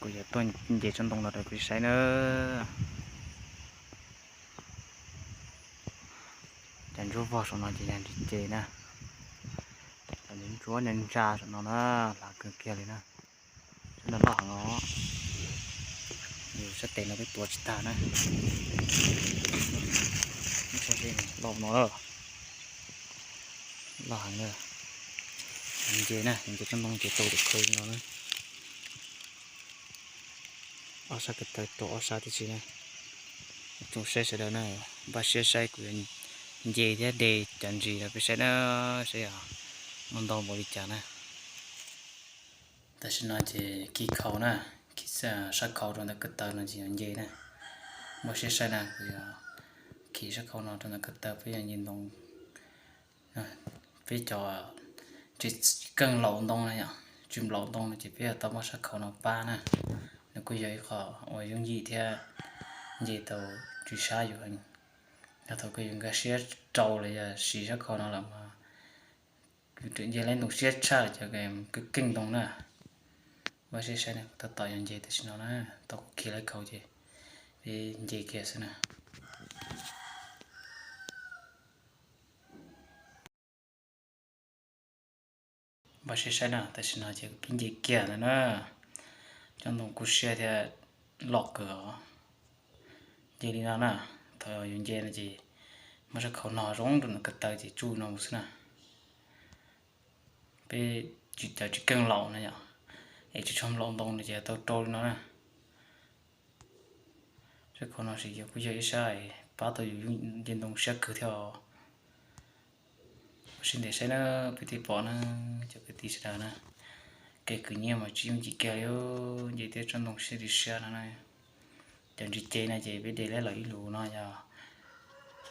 Yog tuaj nce tsob ntoo no rau peb saib na. Cov ntsuab vog saum no ces yog nrig ces na. Cov ntsuab ntsuab ntsa saum no na, hlav kawg kiag li na. Sab no loj heev os. Yus sab tes no twb tuav tsis tag na. Loj no, loj heev na. Nce na, nce tsob ntoo ces tau tim khw no na. Ob sab ko taw rau ob sab tib si na. Tsoom saib sawv daws na, npaj siab saib kuv yuav nce thiab de cov ntsis rau peb saib na, saib muaj ntau npaum li cas na. Tam sim no ces khi khau na, khi sab khau rau ntawm ko taw no ces yuav nce na. Npaj siab saib na, kuv yuav khi sab khau no rau ntawm ko taw peb yuav nce ntoo. Peb cov tsis keej laus ntoo na yom, tsis nplaum ntoo no ces peb yuav tau muab sab khau no pab na. Nws kuj yog ib qho uas yooj yim thiab nce tau tsis sab yus heev. Yog thaum kawg yus nkag siab rau los yog siv sab khau no lawm mas yus nce laib ntoo siab tshaj cov keej keej ntoo na. Npaj siab saib na, tab tom yuav nce tam sim no na, tau kuv khi laib khau ces peb nce kiag xwb na. Npaj siab saib na, tam sim no ces peb nce kiag ntawd na. Cov ntoo kub siab thiab loj kawg os. Nce li no na, thaum yus nce no ces muab sab khau no zoo rau ntawm ko taw ces tsuj no mus xwb na. Peb tsis, cov tsis keej laus na yom, es tsis tshua nplaum ntoo no ces tau rau li no na. Sab khau no ces yog kuj yog ib sab pab tau yus nce ntoo siab kawg thiab os. Ua siab ntev saib na, peb thiaj pom na, cov kwv tij sawv daws na. Kev khwv nyiaj mas tsis yooj yim kiag li, nce tej tsob ntoo siab li siab no na. Cov ntsis ces no ces peb de laib los ib lus no yog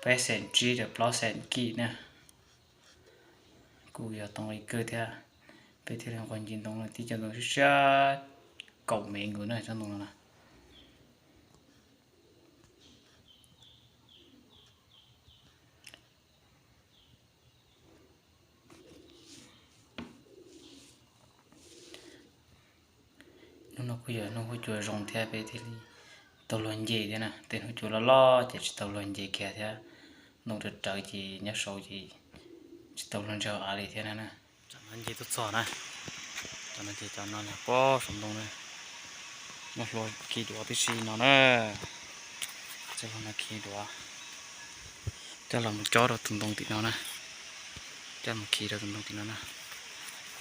peb xees tsib rau plaub xees kij na. Kuj yog tau nqi kawg thiab. Peb thiaj li nqos nce ntoo no tib co ntoo siab siab kaum mev nkaus na tsob ntoo no na. Hnub no kuj yog hnub huab cua zoo thiab peb thiaj li tau luag nce thiab na. Tej hnub cua loj loj ces tsis tau luag nce kiag thiab. Ntoo rawv rawv ces nyob saud ces tsis tau luag ntsawg av li thiab na. Tam no nce tuaj txog na, tam no ces cov no yog pob saum ntoo na. Muaj hlua khi duav tib si no na. Coj los no khi duav, coj los mus cob rau tus ntoo tim no na. Coj mus khi rau tus ntoo tim no na.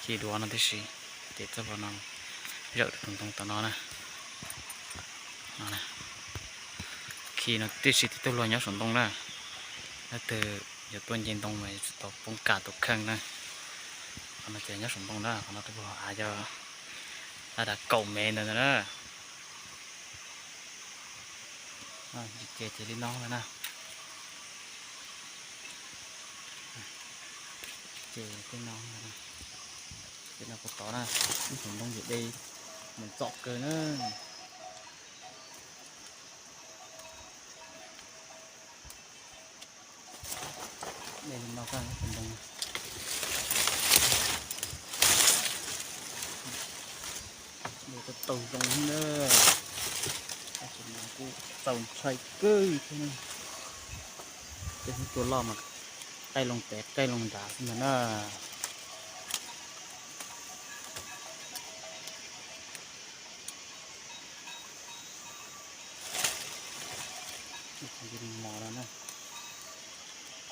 Khi duav no tib si, ces coj los no zawm rau tus ntoo tom no na. Khi no tib si tus tub hluas nyob saum ntoo na. Leej twg yuav tuaj nce ntoo mas yuav tsum tau poob kam tus kheej na. Qhov no ces nyob saum ntoo na, qhov no tus hluas av yog laj dam kaum mev ntawd ntag na. Ces ces li no ntag na. Ces tej no ntag na. Ces no puas tod na, ib saum ntoo ces de mus txom kawg na. De li no, ib saum ntoo de tau zoo na. Tab sis mas kuj txaus ntshai kawg thiab na. Tej hnub cua loj mas qaij loo pem qaij loo nrad xwb ntag na. Mos no na,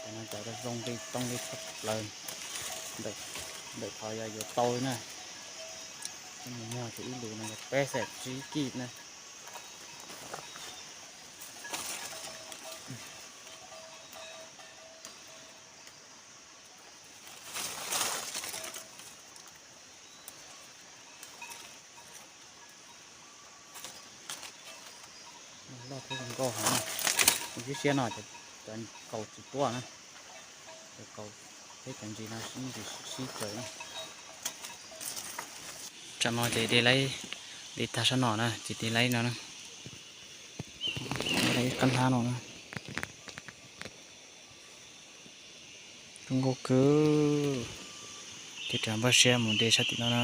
cov no cov zoo nqi tooj nqi tshaj plaws. Ntawm qhov yog yuav tau li na, mus muag ces ib lus no yog peb xees tsib kij na. Loj thiab zoo nkauj heev. Kuv siab siab no cov kaus tsis tuaj na, cov kaus thiab cov ntsis no sib ntsis sib raws na. Tsam no ces de laib, de tag sab no na ces de laib no na, de laib qab hnab no na. Zoo nkauj kawg. Ces rov npaj siab mus de sab tim no na.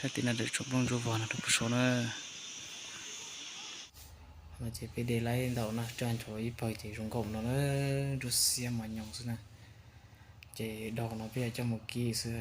Sab tim no lawv tshuav nplooj ntsuab vog no rau pem saud na. No ces peb de laib ntaus no, coj ntsoov ib pawg ces zoo nkauj no na, nruab xiab mos nyoos xwb na. Ces do no peb yuav coj mus kib xwb.